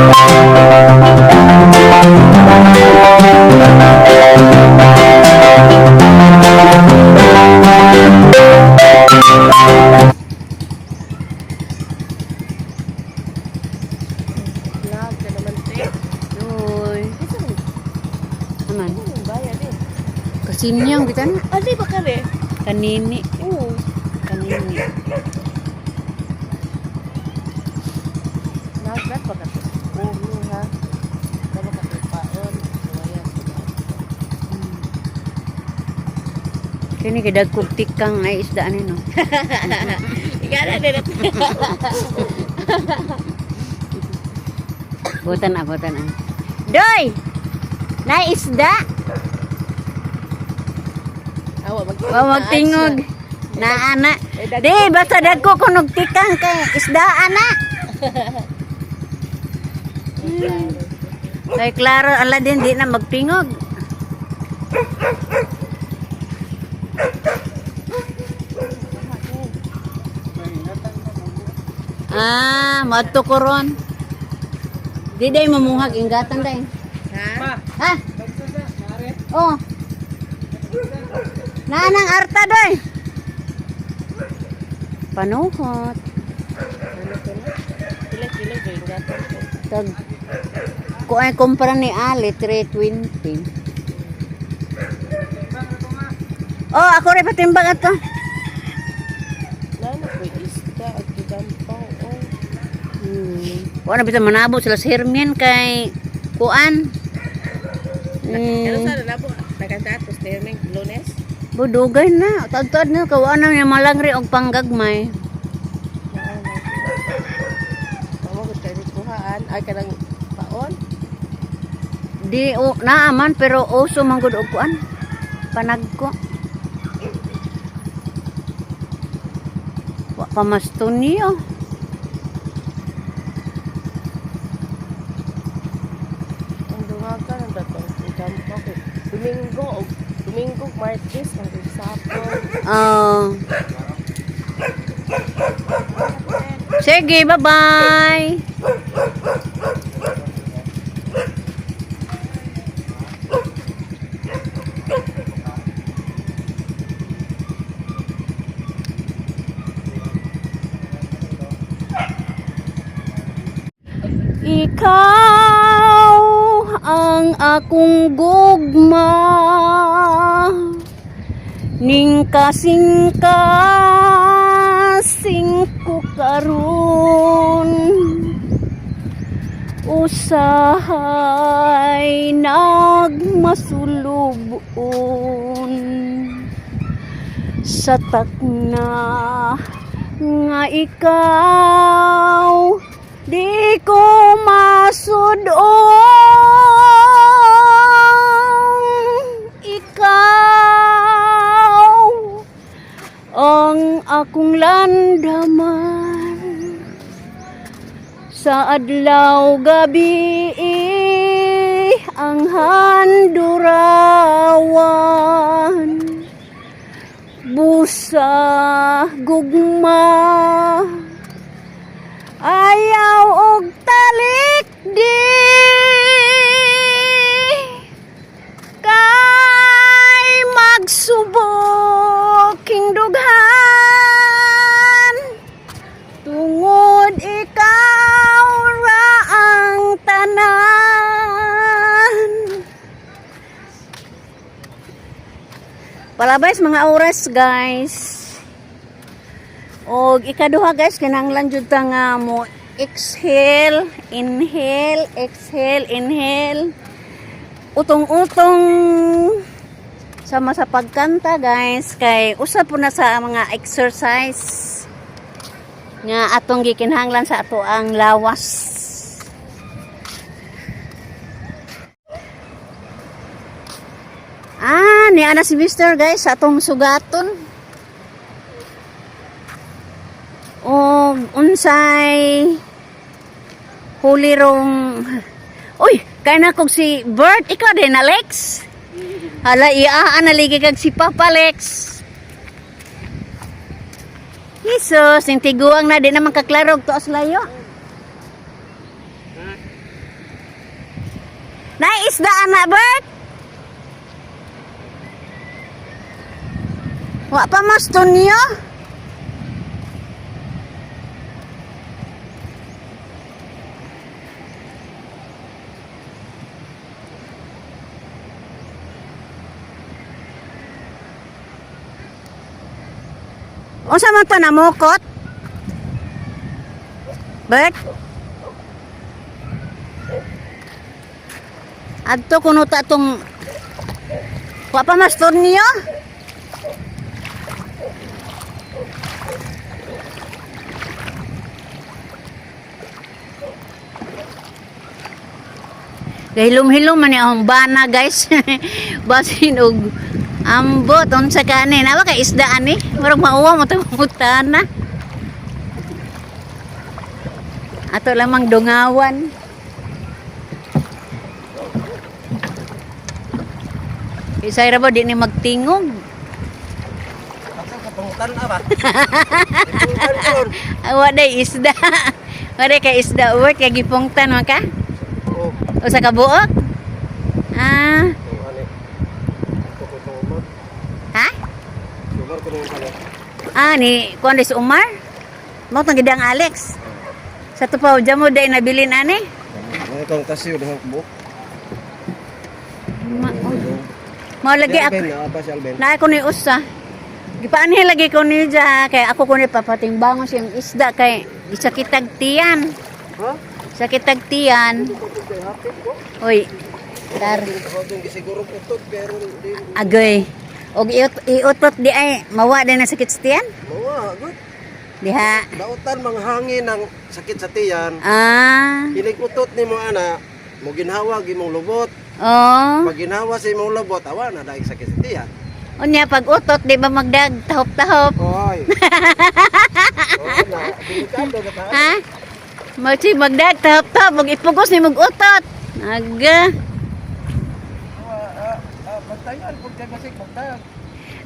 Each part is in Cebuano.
Vlog ka naman, te. Uy. Isa man, Aman. ano yung bayad eh? Kasinyang bitan. Ano ba ka rin? Kanini. Oo. Kanini. Nagrat pa ka to. Oo, ha? Tama ka to, paon. Suwayan. Kini kay dagkog tikang ay isda ani no. Ikaw na din. Butan ah, butan ah. Doy! Na isda. Awa, magtingog. Wa magtingog. Na ana. Di basta dagko kunog tikang kay isda ana. Kay klaro ala din di na magtingog. Ah, moadto ko ron. Di day mamuhag ingatan day. Ha? Ha? Oh. Naanang arta doy. Panuhot. Ano to na? Pila kilo ba yung gatong ko? Tag ko ay kumpara ni Ali 320. Oh, ako rin patimbang ato. Nana ko isda at gidampaw. Oh. Wala bitaw manabot sila sa Hermian kay kuan. Pero sana na po, nagkatatos na yun ng Lunes. Budugay na. Tagtad na kawaan na niya malangri og panggagmay. Tama ko tayo kuhaan. Ay, kanang paon. Di o naaman pero uso man gud og kuan. Panagko. Wa pa mas niyo. Ang dungaga ng datong gidampaw. Kay Domingo, og Domingo, Martes, ang Sabado. Oh. Sige, bye-bye. Ikaw ang akong gugma ning kasing-kasing ko karon, usahay nagmasulubon sa takna nga ikaw di ko masudong. Ikaw ang akong landaman sa adlaw gabi, ang handurawan busa gugma, ayaw og talik di kay magsubok king dughan tungod ikaw ra ang tanan. Palabay sa mga oras, guys. Og ikaduha, guys, kinahanglan jud ta nga mo exhale, inhale, exhale, inhale. Utong-utong sama sa pagkanta, guys, kay usa po na sa mga exercise nga atong gikinahanglan sa ato ang lawas. Ah, ni ana si Mr. guys sa atong sugaton. Og unsay hulirong. Uy, kay na kog si Bert, ikaw din Alex. Hala iya analigi kag si Papa Alex. Jesus, ning tiguang na di naman kaklarog tuas layo. Na isda ana, Bert? Wa pa mas tunyo? Unsa man to namukot? Bert? Adto kuno ta tong. Wa pa mas tornilyo? Gahilom-hilom man ni akong bana, guys. Basin og ambot unsa kani. Nawa kay isda ani. Murag mauwa mo tong na. Ato lamang dungawan. Isay ra ba di ni magtingog? Ako kapangutan na ba? Kapangutan ko. Wa day isda. Wa day kay isda work kay gipungtan man ka. Oo. Usa ka buok? Ah, Oo, ani. Ako ko itong umar. Ha? Umar ko nung pala. Ah, ni kuan si Umar. Mo tong gidang Alex. Sa tupaw mo day nabilin ani. Mga kang tasiyo dahang buok. Ma, oh. Mao lagi Si ako. Alben, naa pa si Alben. Na ako ni usa. Gipaanhi lagi ko niya kay ako ko ni papatimbangon siyang isda kay sakitag tiyan. Ha? Sakitag tiyan. Uy. Tar. Ako itong gisiguro utot pero di Agoy. Og iutot di ay mawa din ang sakit sa tiyan. mawa good. Diha. Dautan mga hangin ang sakit sa tiyan. Ah. Kinig utot nimo ana, mo ginhawa imong lubot. Oh. Pag ginhawa sa imong lubot, awa na dahil sakit sa tiyan. Unya pag utot di ba magdag tahop-tahop? Oy. Oh, na, delikado ka ta. Ha? Mochi magdag tahop-tahop og ipugos ni mog utot. Aga. Bantayan pag kay basig bantayan.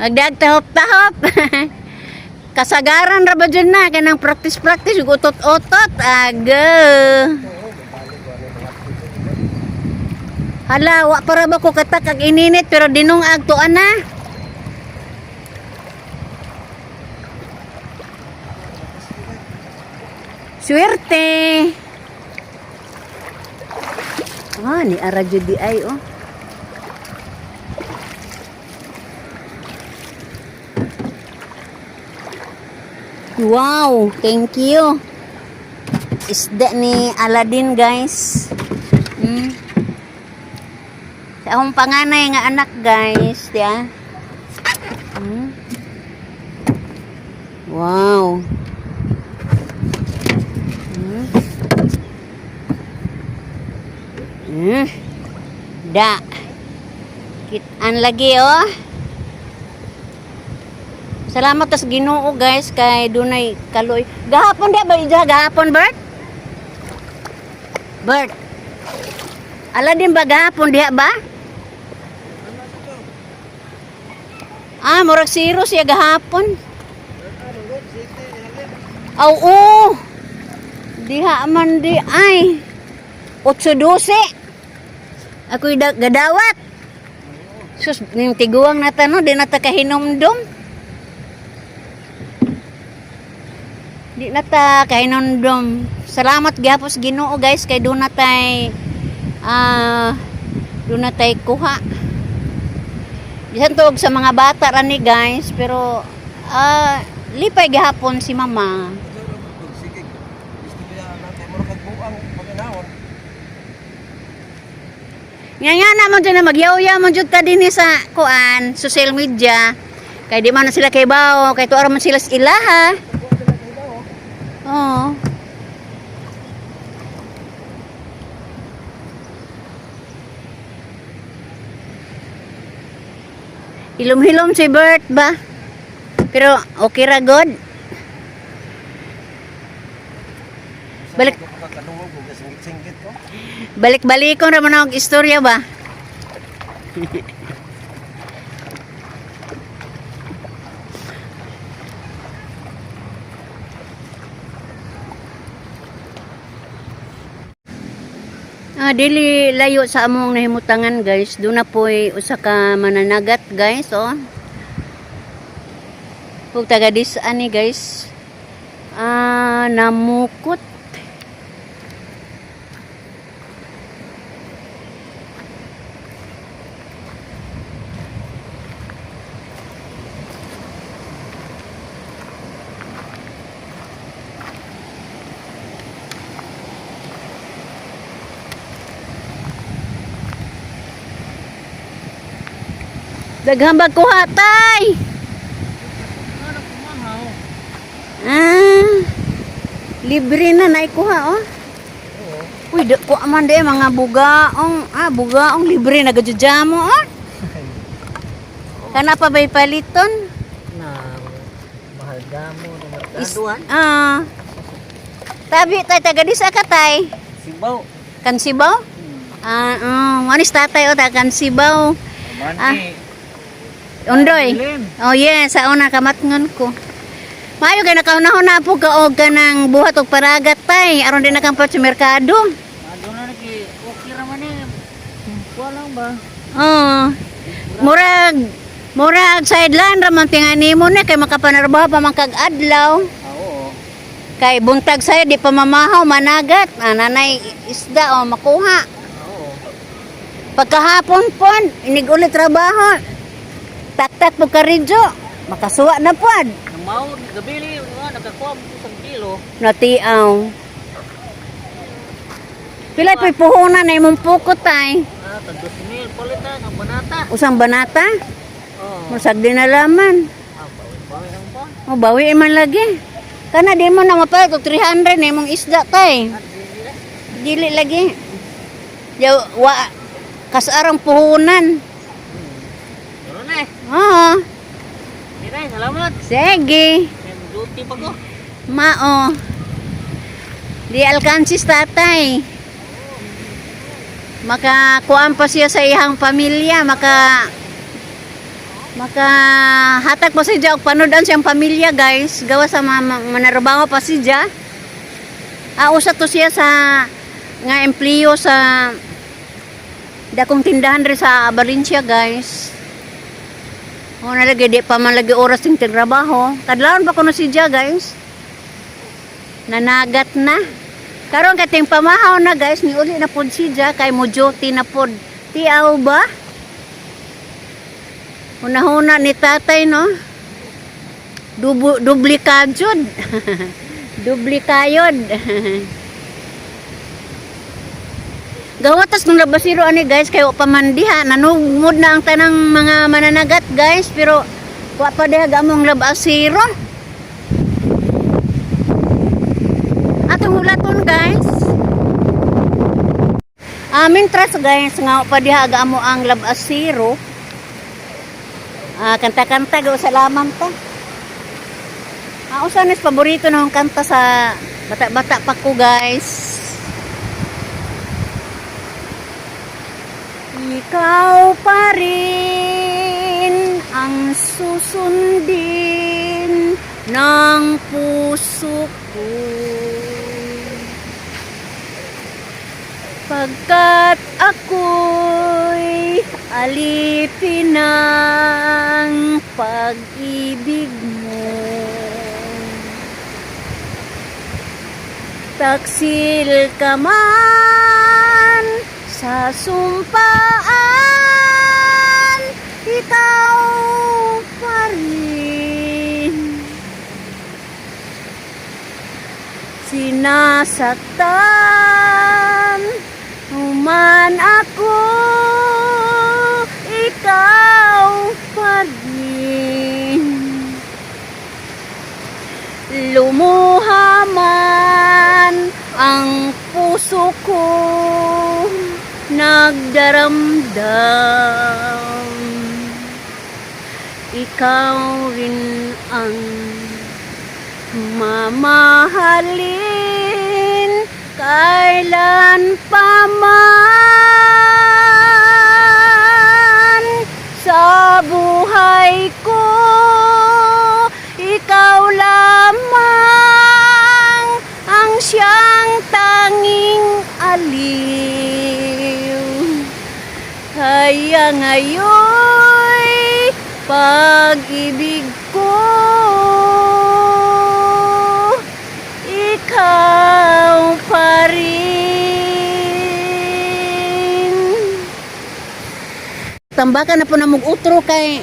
Magdag tahop-tahop. Kasagaran ra ba dyan na kanang practice-practice ug utot-utot. Aga. Hala, wa para ba ko katak ang ininit pero dinungag to ana. Swerte. Ah, ni ara jud di ay oh. Wow, thank you. Isda ni Aladdin, guys. Sa akong panganay nga anak, guys, diya. Wow. Da. Kitaan lagi oh. Salamat tas Ginoo, guys, kay dunay kaloy. Gahapon di ba ija gahapon, Bert? Bert. Aladdin ba gahapon diha ba? Ah, murag zero siya gahapon. Aw, oo. Diha man di ay. 8:12. Ako'y gadawat. Sus, ning tiguang nata no, di nata kahinumdum. Di nata kahinumdum. Salamat gihapon sa Ginoo, guys, kay doon natay doon natay kuha. Bisan tuog sa mga bata ra ni, guys, pero lipay gihapon si mama. Sige. Istorya natin mo kag buang paminawon. Nga nga naman dyan na magyawya man dyan ta dinhi sa kuan, social media. Kay di man na sila kay bao, kay tuara man sila sa ilaha. Oo. Hilom-hilom si Bert ba? Pero okay ra god. Balik. Pagkaduwag ko singit-singit ko. Balik-balikon ra man ang istorya ba? Ah, dili layo sa among nahimutangan, guys. Doon na po'y usa ka mananagat, guys, oh. Ug taga dis ani, guys. Ah, namukot. Daghan ba kuha, tay? Ah, libre na naikuha, oh. Uy, di, kuha man di, mga bugaong, ah, bugaong libre na gadyo mo, oh. Kana pa ba'y paliton? Na mahal damo na Is, ah. Tabi tay, taga di sa katay. Sibaw. Kansibaw? Ah, anis tatay o, taga Kansibaw. Ah. Undoy. Oh yes, sa una kamatngon ko. Maayo kay nakauna-una po ka og kanang buhat og paragat, tay, aron di na kang sa merkado. Ano na nagi okay ra man eh. Kuha lang ba? Oo. Murag murag sideline ra man tingani mo ni kay makapanarbaho pa man kag adlaw. Ah, oo. Kay buntag sayo di pa mamahaw managat. Ah, nanay isda o makuha. Oo. Pagkahapon pon, inig ulit trabaho. Taktak po karidyo. Makasuwa na pod. Namaw gabili nga nakakuha mo isang kilo. Natiaw. Pila po'y puhunan na imong pukot ay. Ah, tag 2,000 palitan ang banata. Usang banata. Oo. Masag din nalaman. Ah, bawi-bawi lang ba? O, bawi man lagi. Kana di mo na mapalit og 300 na imong isda, tay. Ah, dili na. Dili lagi. Yaw, wa kasarang puhunan. Pero na eh. Oo. Di na, salamat. Sige. May duty pa ko. Mao. Di alkansis tatay. Makakuan pa siya sa iyang pamilya, maka hatag pa siya og panodan siyang pamilya, guys. Gawa sa manarbaho pa siya. Ah, usa to siya sa nga empleo sa dakong tindahan rin sa Valencia, guys. O na lagi di pa man lagi oras ting trabaho. Kadlawon pa kuno siya, guys. Nanagat na. Karon kating pamahaw na, guys, ni uli na pod siya kay mo duty na pod. Tiaw ba? Hunahuna ni tatay, no? Duplikado jud. Duplikayod. Gawatas ng labasiro ani, guys, kayo pa man diha nanugmod na ang tanang mga mananagat, guys, pero wa pa diha among labasiro. Atong hulaton, guys. Amin trust, guys, nga wa pa diha amo ang labasiro. Ah, kanta-kanta go salaman ta. Ah, usa nis paborito ng kanta sa bata-bata pa ko, guys. Ikaw pa rin ang susundin ng puso ko. Pagkat ako'y alipin ng pag-ibig mo. Taksil ka man sa sumpaan, ikaw pa rin. Sinasaktan man ako, ikaw pa rin. Lumuha man ang puso ko, nagdaramdam. Ikaw rin ang mamahalin kailan pa man sa buhay ko. Ikaw lamang ang siyang tanging alin. Hanggang ngayon, pag-ibig ko, ikaw pa rin. Tambakan na po na mug-utro kay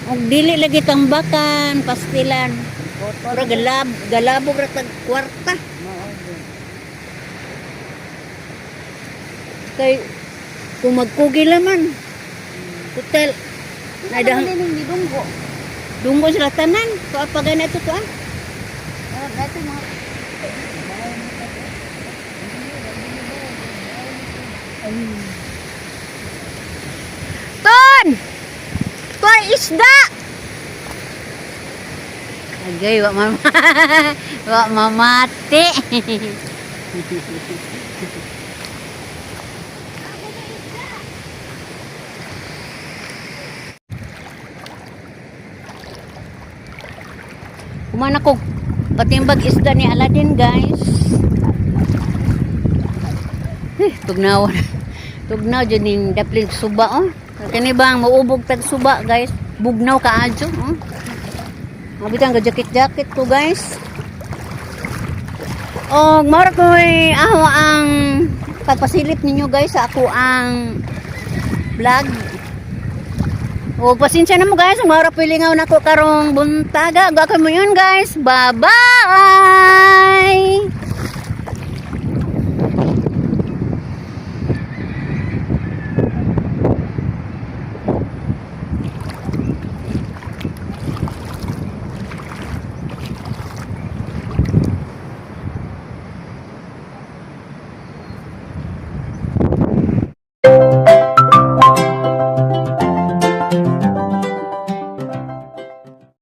og dili lagi tambakan, pastilan. Mura galab, galabog ra tag kwarta. Kay kung magkugi laman. Hotel. Ano Nada ning nidunggo? Dunggo sila tanan. Tuwa pa gani ito tuwa. Ah, dati mga Ton! Tuwa isda! Agay, wa mama. Wa mamati. Kumana ko patimbag isda ni Aladdin, guys. Eh, tugnaw. Tugnaw jud ning daplig suba oh. Kani bang maubog tag suba, guys. Bugnaw kaadyo oh. Mabitan ga jacket-jacket ko, guys. Og mao ra ko'y aho ang pagpasilip ninyo, guys, sa ako ang vlog. O pasensya na mo, guys, mao ra po'y lingaw nako karong buntaga. Ug ako mo yun, guys. Bye-bye.